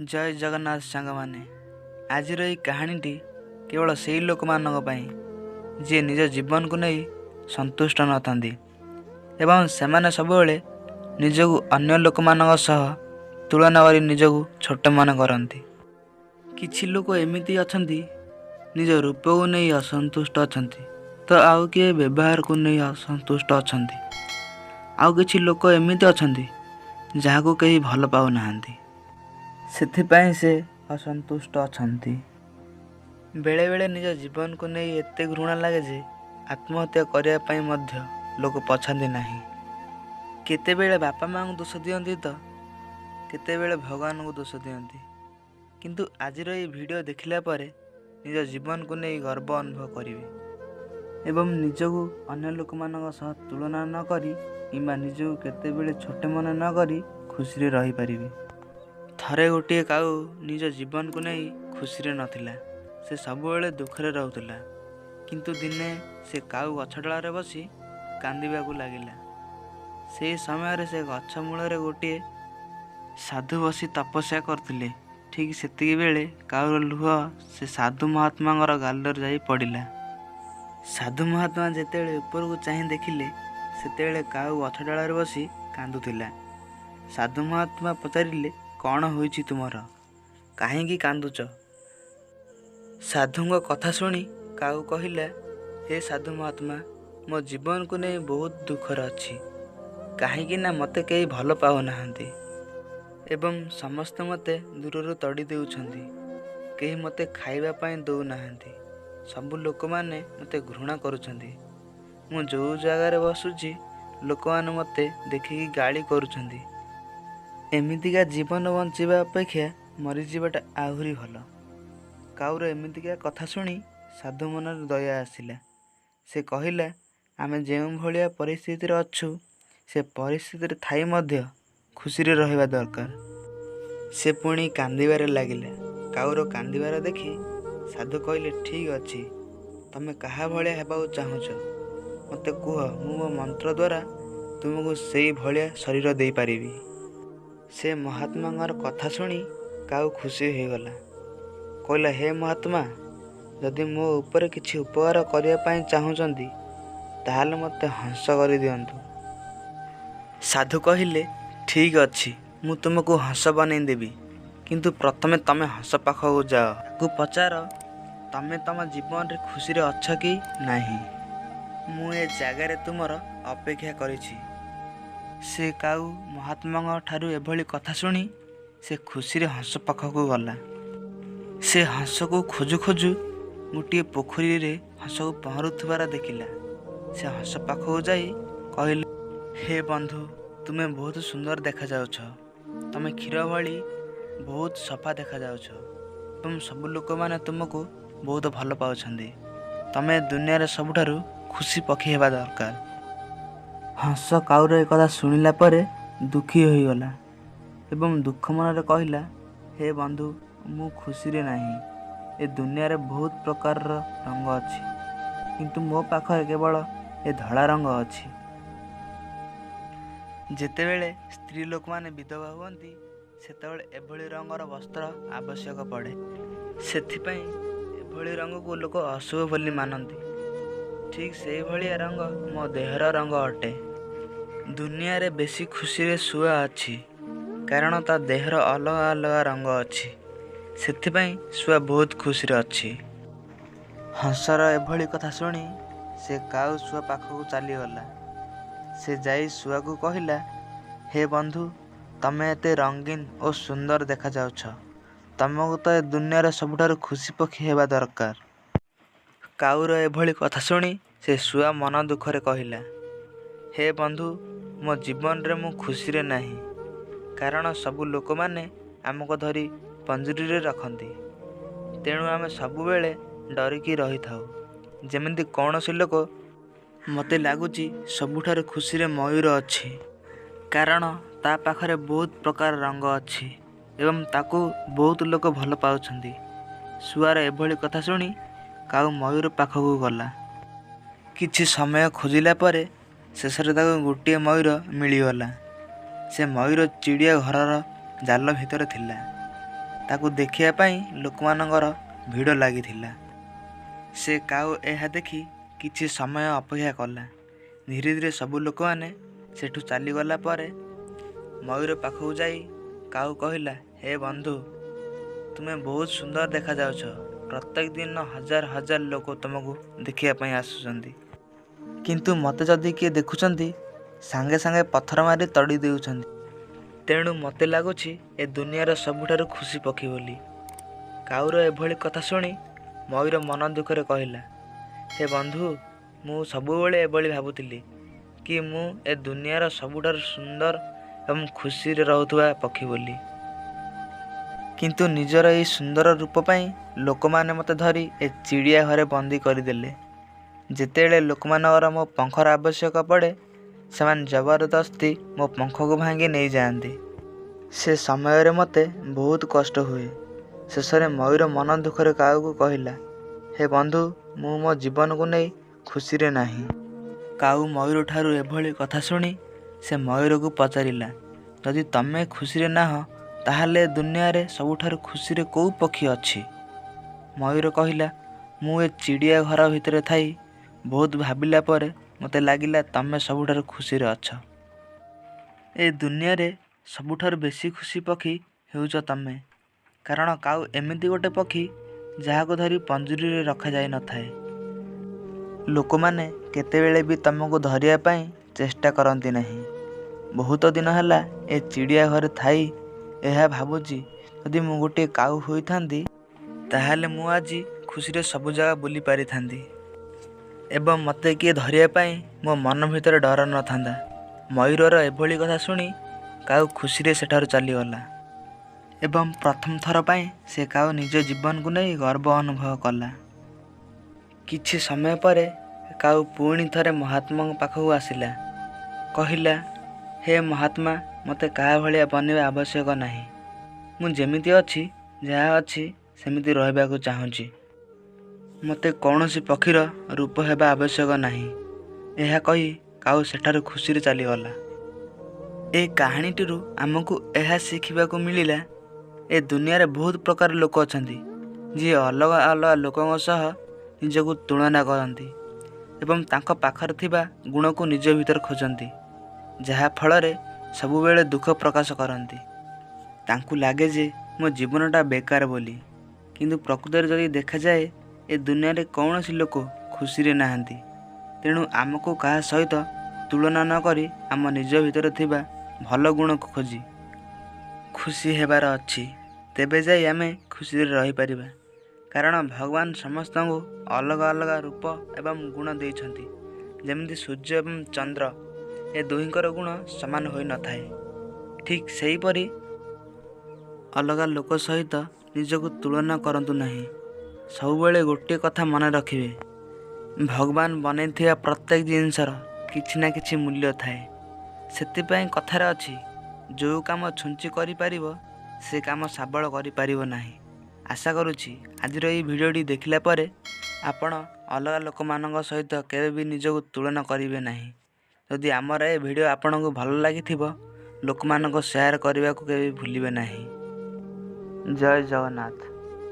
ଜୟ ଜଗନ୍ନାଥ ସାଙ୍ଗମାନେ, ଆଜିର ଏହି କାହାଣୀଟି କେବଳ ସେଇ ଲୋକମାନଙ୍କ ପାଇଁ ଯିଏ ନିଜ ଜୀବନକୁ ନେଇ ସନ୍ତୁଷ୍ଟ ନଥାନ୍ତି ଏବଂ ସେମାନେ ସବୁବେଳେ ନିଜକୁ ଅନ୍ୟ ଲୋକମାନଙ୍କ ସହ ତୁଳନା କରି ନିଜକୁ ଛୋଟ ମନେ କରନ୍ତି। କିଛି ଲୋକ ଏମିତି ଅଛନ୍ତି, ନିଜ ରୂପକୁ ନେଇ ଅସନ୍ତୁଷ୍ଟ ଅଛନ୍ତି ତ ଆଉ କିଏ ବ୍ୟବହାରକୁ ନେଇ ଅସନ୍ତୁଷ୍ଟ ଅଛନ୍ତି। ଆଉ କିଛି ଲୋକ ଏମିତି ଅଛନ୍ତି ଯାହାକୁ କେହି ଭଲ ପାଉନାହାନ୍ତି, ସେଥିପାଇଁ ସେ ଅସନ୍ତୁଷ୍ଟ ଅଛନ୍ତି। ବେଳେବେଳେ ନିଜ ଜୀବନକୁ ନେଇ ଏତେ ଘୃଣା ଲାଗେ ଯେ ଆତ୍ମହତ୍ୟା କରିବା ପାଇଁ ମଧ୍ୟ ଲୋକ ପଛାନ୍ତି ନାହିଁ। କେତେବେଳେ ବାପା ମାଆଙ୍କୁ ଦୋଷ ଦିଅନ୍ତି ତ କେତେବେଳେ ଭଗବାନଙ୍କୁ ଦୋଷ ଦିଅନ୍ତି। କିନ୍ତୁ ଆଜିର ଏହି ଭିଡ଼ିଓ ଦେଖିଲା ପରେ ନିଜ ଜୀବନକୁ ନେଇ ଗର୍ବ ଅନୁଭବ କରିବେ ଏବଂ ନିଜକୁ ଅନ୍ୟ ଲୋକମାନଙ୍କ ସହ ତୁଳନା ନ କରି କିମ୍ବା ନିଜକୁ କେତେବେଳେ ଛୋଟ ମନେ ନ କରି ଖୁସିରେ ରହିପାରିବେ। ଥରେ ଗୋଟିଏ କାଉ ନିଜ ଜୀବନକୁ ନେଇ ଖୁସିରେ ନଥିଲା। ସେ ସବୁବେଳେ ଦୁଃଖରେ ରହୁଥିଲା। କିନ୍ତୁ ଦିନେ ସେ କାଉ ଗଛ ଡାଳରେ ବସି କାନ୍ଦିବାକୁ ଲାଗିଲା। ସେହି ସମୟରେ ସେ ଗଛ ମୂଳରେ ଗୋଟିଏ ସାଧୁ ବସି ତପସ୍ୟା କରୁଥିଲେ। ଠିକ୍ ସେତିକି ବେଳେ କାଉର ଲୁହ ସେ ସାଧୁ ମହାତ୍ମାଙ୍କର ଗାଲରେ ଯାଇ ପଡ଼ିଲା। ସାଧୁ ମହାତ୍ମା ଯେତେବେଳେ ଉପରକୁ ଚାହିଁ ଦେଖିଲେ, ସେତେବେଳେ କାଉ ଗଛ ଡାଳରେ ବସି କାନ୍ଦୁଥିଲା। ସାଧୁ ମହାତ୍ମା ପଚାରିଲେ, କ'ଣ ହୋଇଛି ତୁମର? କାହିଁକି କାନ୍ଦୁଛ? ସାଧୁଙ୍କ କଥା ଶୁଣି କାଉ କହିଲା, ହେ ସାଧୁ ମହାତ୍ମା, ମୋ ଜୀବନକୁ ନେଇ ବହୁତ ଦୁଃଖରେ ଅଛି। କାହିଁକି ନା ମୋତେ କେହି ଭଲ ପାଉନାହାନ୍ତି ଏବଂ ସମସ୍ତେ ମୋତେ ଦୂରରୁ ତଡ଼ି ଦେଉଛନ୍ତି। କେହି ମୋତେ ଖାଇବା ପାଇଁ ଦେଉନାହାନ୍ତି। ସବୁ ଲୋକମାନେ ମୋତେ ଘୃଣା କରୁଛନ୍ତି। ମୁଁ ଯେଉଁ ଜାଗାରେ ବସୁଛି, ଲୋକମାନେ ମୋତେ ଦେଖିକି ଗାଳି କରୁଛନ୍ତି। ଏମିତିକା ଜୀବନ ବଞ୍ଚିବା ଅପେକ୍ଷା ମରିଯିବାଟା ଆହୁରି ଭଲ। କାଉର ଏମିତିକା କଥା ଶୁଣି ସାଧୁ ମନରେ ଦୟା ଆସିଲା। ସେ କହିଲା, ଆମେ ଯେଉଁ ଭଳିଆ ପରିସ୍ଥିତିରେ ଅଛୁ, ସେ ପରିସ୍ଥିତିରେ ଥାଇ ମଧ୍ୟ ଖୁସିରେ ରହିବା ଦରକାର। ସେ ପୁଣି କାନ୍ଦିବାରେ ଲାଗିଲା। କାଉର କାନ୍ଦିବାର ଦେଖି ସାଧୁ କହିଲେ, ଠିକ୍ ଅଛି, ତମେ କାହା ଭଳିଆ ହେବାକୁ ଚାହୁଁଛ ମୋତେ କୁହ, ମୁଁ ମୋ ମନ୍ତ୍ର ଦ୍ୱାରା ତୁମକୁ ସେଇ ଭଳିଆ ଶରୀର ଦେଇପାରିବି। ସେ ମହାତ୍ମାଙ୍କର କଥା ଶୁଣି କାଉ ଖୁସି ହୋଇଗଲା। କହିଲା, ହେ ମହାତ୍ମା, ଯଦି ମୋ ଉପରେ କିଛି ଉପକାର କରିବା ପାଇଁ ଚାହୁଁଛନ୍ତି, ତାହେଲେ ମୋତେ ହଂସ କରିଦିଅନ୍ତୁ। ସାଧୁ କହିଲେ, ଠିକ୍ ଅଛି, ମୁଁ ତୁମକୁ ହଂସ ବନେଇ ଦେବି, କିନ୍ତୁ ପ୍ରଥମେ ତମେ ହଂସ ପାଖକୁ ଯାଅ, ତାକୁ ପଚାର ତମେ ତମ ଜୀବନରେ ଖୁସିରେ ଅଛ କି ନାହିଁ। ମୁଁ ଏ ଜାଗାରେ ତୁମର ଅପେକ୍ଷା କରିଛି। ସେ କାଉ ମହାତ୍ମାଙ୍କ ଠାରୁ ଏଭଳି କଥା ଶୁଣି ସେ ଖୁସିରେ ହଂସ ପାଖକୁ ଗଲା। ସେ ହଂସକୁ ଖୋଜୁ ଖୋଜୁ ଗୋଟିଏ ପୋଖରୀରେ ହଂସକୁ ପହଁରୁଥିବାର ଦେଖିଲା। ସେ ହଂସ ପାଖକୁ ଯାଇ କହିଲେ, ହେ ବନ୍ଧୁ, ତୁମେ ବହୁତ ସୁନ୍ଦର ଦେଖାଯାଉଛ। ତମେ କ୍ଷୀର ଭଳି ବହୁତ ସଫା ଦେଖାଯାଉଛ ଏବଂ ସବୁ ଲୋକମାନେ ତୁମକୁ ବହୁତ ଭଲ ପାଉଛନ୍ତି। ତମେ ଦୁନିଆରେ ସବୁଠାରୁ ଖୁସି ପକ୍ଷୀ ହେବା ଦରକାର। ହଂସ କାଉର ଏକଥା ଶୁଣିଲା ପରେ ଦୁଃଖୀ ହୋଇଗଲା ଏବଂ ଦୁଃଖ ମନରେ କହିଲା, ହେ ବନ୍ଧୁ, ମୁଁ ଖୁସିରେ ନାହିଁ। ଏ ଦୁନିଆରେ ବହୁତ ପ୍ରକାରର ରଙ୍ଗ ଅଛି, କିନ୍ତୁ ମୋ ପାଖରେ କେବଳ ଏ ଧଳା ରଙ୍ଗ ଅଛି। ଯେତେବେଳେ ସ୍ତ୍ରୀ ଲୋକମାନେ ବିଧବା ହୁଅନ୍ତି, ସେତେବେଳେ ଏଭଳି ରଙ୍ଗର ବସ୍ତ୍ର ଆବଶ୍ୟକ ପଡ଼େ। ସେଥିପାଇଁ ଏଭଳି ରଙ୍ଗକୁ ଲୋକ ଅଶୁଭ ବୋଲି ମାନନ୍ତି। ଠିକ୍ ସେଇଭଳିଆ ରଙ୍ଗ ମୋ ଦେହର ରଙ୍ଗ ଅଟେ। ଦୁନିଆରେ ବେଶୀ ଖୁସିରେ ଶୁଆ ଅଛି, କାରଣ ତା ଦେହର ଅଲଗା ଅଲଗା ରଙ୍ଗ ଅଛି। ସେଥିପାଇଁ ଶୁଆ ବହୁତ ଖୁସିରେ ଅଛି। ହଂସର ଏଭଳି କଥା ଶୁଣି ସେ କାଉ ଶୁଆ ପାଖକୁ ଚାଲିଗଲା। ସେ ଯାଇ ଶୁଆକୁ କହିଲା, ହେ ବନ୍ଧୁ, ତମେ ଏତେ ରଙ୍ଗୀନ ଓ ସୁନ୍ଦର ଦେଖାଯାଉଛ। ତମକୁ ତ ଏ ଦୁନିଆର ସବୁଠାରୁ ଖୁସି ପକ୍ଷୀ ହେବା ଦରକାର। କାଉର ଏଭଳି କଥା ଶୁଣି ସେ ଶୁଆ ମନ ଦୁଃଖରେ କହିଲା, ହେ ବନ୍ଧୁ, ମୋ ଜୀବନରେ ମୁଁ ଖୁସିରେ ନାହିଁ, କାରଣ ସବୁ ଲୋକମାନେ ଆମକୁ ଧରି ପଞ୍ଜୁରୀରେ ରଖନ୍ତି। ତେଣୁ ଆମେ ସବୁବେଳେ ଡରିକି ରହିଥାଉ, ଯେମିତି କୌଣସି ଲୋକ। ମୋତେ ଲାଗୁଛି ସବୁଠାରୁ ଖୁସିରେ ମୟୂର ଅଛି, କାରଣ ତା ପାଖରେ ବହୁତ ପ୍ରକାର ରଙ୍ଗ ଅଛି ଏବଂ ତାକୁ ବହୁତ ଲୋକ ଭଲ ପାଉଛନ୍ତି। ଶୁଆର ଏଭଳି କଥା ଶୁଣି କାଉ ମୟୂର ପାଖକୁ ଗଲା। କିଛି ସମୟ ଖୋଜିଲା ପରେ ଶେଷରେ ତାକୁ ଗୋଟିଏ ମୟୂର ମିଳିଗଲା। ସେ ମୟୂର ଚିଡ଼ିଆ ଘରର ଜାଲ ଭିତରେ ଥିଲା। ତାକୁ ଦେଖିବା ପାଇଁ ଲୋକମାନଙ୍କର ଭିଡ଼ ଲାଗିଥିଲା। ସେ କାଉ ଏହା ଦେଖି କିଛି ସମୟ ଅପେକ୍ଷା କଲା। ଧୀରେ ଧୀରେ ସବୁ ଲୋକମାନେ ସେଠୁ ଚାଲିଗଲା ପରେ ମୟୂର ପାଖକୁ ଯାଇ କାଉ କହିଲା, ହେ ବନ୍ଧୁ, ତୁମେ ବହୁତ ସୁନ୍ଦର ଦେଖାଯାଉଛ। ପ୍ରତ୍ୟେକ ଦିନ ହଜାର ହଜାର ଲୋକ ତୁମକୁ ଦେଖିବା ପାଇଁ ଆସୁଛନ୍ତି, କିନ୍ତୁ ମୋତେ ଯଦି କିଏ ଦେଖୁଛନ୍ତି ସାଙ୍ଗେ ସାଙ୍ଗେ ପଥର ମାରି ତଡ଼ି ଦେଉଛନ୍ତି। ତେଣୁ ମୋତେ ଲାଗୁଛି ଏ ଦୁନିଆର ସବୁଠାରୁ ଖୁସି ପକ୍ଷୀ ବୋଲି। କାଉର ଏଭଳି କଥା ଶୁଣି ମୟୂର ମନ ଦୁଃଖରେ କହିଲା, ହେ ବନ୍ଧୁ, ମୁଁ ସବୁବେଳେ ଏଭଳି ଭାବୁଥିଲି କି ମୁଁ ଏ ଦୁନିଆର ସବୁଠାରୁ ସୁନ୍ଦର ଏବଂ ଖୁସିରେ ରହୁଥିବା ପକ୍ଷୀ ବୋଲି, କିନ୍ତୁ ନିଜର ଏହି ସୁନ୍ଦର ରୂପ ପାଇଁ ଲୋକମାନେ ମୋତେ ଧରି ଏ ଚିଡ଼ିଆ ଘରେ ବନ୍ଦୀ କରିଦେଲେ। ଯେତେବେଳେ ଲୋକମାନଙ୍କର ମୋ ପଙ୍ଖର ଆବଶ୍ୟକ ପଡ଼େ, ସେମାନେ ଜବରଦସ୍ତି ମୋ ପଙ୍ଖକୁ ଭାଙ୍ଗି ନେଇଯାଆନ୍ତି। ସେ ସମୟରେ ମୋତେ ବହୁତ କଷ୍ଟ ହୁଏ। ଶେଷରେ ମୟୂର ମନ ଦୁଃଖରେ କାଉକୁ କହିଲା, ହେ ବନ୍ଧୁ, ମୁଁ ମୋ ଜୀବନକୁ ନେଇ ଖୁସିରେ ନାହିଁ। କାଉ ମୟୂରଠାରୁ ଏଭଳି କଥା ଶୁଣି ସେ ମୟୂରକୁ ପଚାରିଲା, ଯଦି ତମେ ଖୁସିରେ ନାହଁ, ତାହେଲେ ଦୁନିଆରେ ସବୁଠାରୁ ଖୁସିରେ କେଉଁ ପକ୍ଷୀ ଅଛି? ମୟୂର କହିଲା, ମୁଁ ଏ ଚିଡ଼ିଆ ଘର ଭିତରେ ଥାଇ ବହୁତ ଭାବିଲା ପରେ ମୋତେ ଲାଗିଲା ତମେ ସବୁଠାରୁ ଖୁସିରେ ଅଛ। ଏ ଦୁନିଆରେ ସବୁଠାରୁ ବେଶୀ ଖୁସି ପକ୍ଷୀ ହେଉଛ ତମେ, କାରଣ କାଉ ଏମିତି ଗୋଟେ ପକ୍ଷୀ ଯାହାକୁ ଧରି ପଞ୍ଜୁରୀରେ ରଖାଯାଇନଥାଏ। ଲୋକମାନେ କେତେବେଳେ ବି ତମକୁ ଧରିବା ପାଇଁ ଚେଷ୍ଟା କରନ୍ତି ନାହିଁ। ବହୁତ ଦିନ ହେଲା ଏ ଚିଡ଼ିଆ ଘରେ ଥାଇ ଏହା ଭାବୁଛି, ଯଦି ମୁଁ ଗୋଟିଏ କାଉ ହୋଇଥାନ୍ତି ତାହେଲେ ମୁଁ ଆଜି ଖୁସିରେ ସବୁ ଜାଗା ବୁଲି ପାରିଥାନ୍ତି ଏବଂ ମୋତେ କିଏ ଧରିବା ପାଇଁ ମୋ ମନ ଭିତରେ ଡର ନଥାନ୍ତା। ମୟୂରର ଏଭଳି କଥା ଶୁଣି କାଉ ଖୁସିରେ ସେଠାରୁ ଚାଲିଗଲା ଏବଂ ପ୍ରଥମ ଥର ପାଇଁ ସେ କାଉ ନିଜ ଜୀବନକୁ ନେଇ ଗର୍ବ ଅନୁଭବ କଲା। କିଛି ସମୟ ପରେ କାଉ ପୁଣି ଥରେ ମହାତ୍ମାଙ୍କ ପାଖକୁ ଆସିଲା। କହିଲା, ହେ ମହାତ୍ମା, ମୋତେ କାହା ଭଳିଆ ବନିବା ଆବଶ୍ୟକ ନାହିଁ। ମୁଁ ଯେମିତି ଅଛି, ଯାହା ଅଛି ସେମିତି ରହିବାକୁ ଚାହୁଁଛି। ମୋତେ କୌଣସି ପକ୍ଷୀର ରୂପ ହେବା ଆବଶ୍ୟକ ନାହିଁ। ଏହା କହି କାଉ ସେଠାରୁ ଖୁସିରେ ଚାଲିଗଲା। ଏ କାହାଣୀଟିରୁ ଆମକୁ ଏହା ଶିଖିବାକୁ ମିଳିଲା, ଏ ଦୁନିଆରେ ବହୁତ ପ୍ରକାର ଲୋକ ଅଛନ୍ତି ଯିଏ ଅଲଗା ଅଲଗା ଲୋକଙ୍କ ସହ ନିଜକୁ ତୁଳନା କରନ୍ତି ଏବଂ ତାଙ୍କ ପାଖରେ ଥିବା ଗୁଣକୁ ନିଜ ଭିତରେ ଖୋଜନ୍ତି, ଯାହାଫଳରେ ସବୁବେଳେ ଦୁଃଖ ପ୍ରକାଶ କରନ୍ତି। ତାଙ୍କୁ ଲାଗେ ଯେ ମୋ ଜୀବନଟା ବେକାର ବୋଲି, କିନ୍ତୁ ପ୍ରକୃତରେ ଯଦି ଦେଖାଯାଏ ଏ ଦୁନିଆରେ କୌଣସି ଲୋକ ଖୁସିରେ ନାହାନ୍ତି। ତେଣୁ ଆମକୁ କାହା ସହିତ ତୁଳନା ନ କରି ଆମ ନିଜ ଭିତରେ ଥିବା ଭଲ ଗୁଣକୁ ଖୋଜି ଖୁସି ହେବାର ଅଛି, ତେବେ ଯାଇ ଆମେ ଖୁସିରେ ରହିପାରିବା। କାରଣ ଭଗବାନ ସମସ୍ତଙ୍କୁ ଅଲଗା ଅଲଗା ରୂପ ଏବଂ ଗୁଣ ଦେଇଛନ୍ତି। ଯେମିତି ସୂର୍ଯ୍ୟ ଏବଂ ଚନ୍ଦ୍ର, ଏ ଦୁହିଁଙ୍କର ଗୁଣ ସମାନ ହୋଇନଥାଏ, ଠିକ୍ ସେହିପରି ଅଲଗା ଲୋକ ସହିତ ନିଜକୁ ତୁଳନା କରନ୍ତୁ ନାହିଁ। ସବୁବେଳେ ଗୋଟିଏ କଥା ମନେ ରଖିବେ, ଭଗବାନ ବନେଇଥିବା ପ୍ରତ୍ୟେକ ଜିନିଷର କିଛି ନା କିଛି ମୂଲ୍ୟ ଥାଏ। ସେଥିପାଇଁ କଥାରେ ଅଛି, ଯେଉଁ କାମ ଛୁଞ୍ଚି କରିପାରିବ ସେ କାମ ଶାବଳ କରିପାରିବ ନାହିଁ। ଆଶା କରୁଛି ଆଜିର ଏହି ଭିଡ଼ିଓଟି ଦେଖିଲା ପରେ ଆପଣ ଅଲଗା ଲୋକମାନଙ୍କ ସହିତ କେବେ ବି ନିଜକୁ ତୁଳନା କରିବେ ନାହିଁ। ଯଦି ଆମର ଏ ଭିଡ଼ିଓ ଆପଣଙ୍କୁ ଭଲ ଲାଗିଥିବ, ଲୋକମାନଙ୍କୁ ସେୟାର କରିବାକୁ କେବେ ଭୁଲିବେ ନାହିଁ। ଜୟ ଜଗନ୍ନାଥ।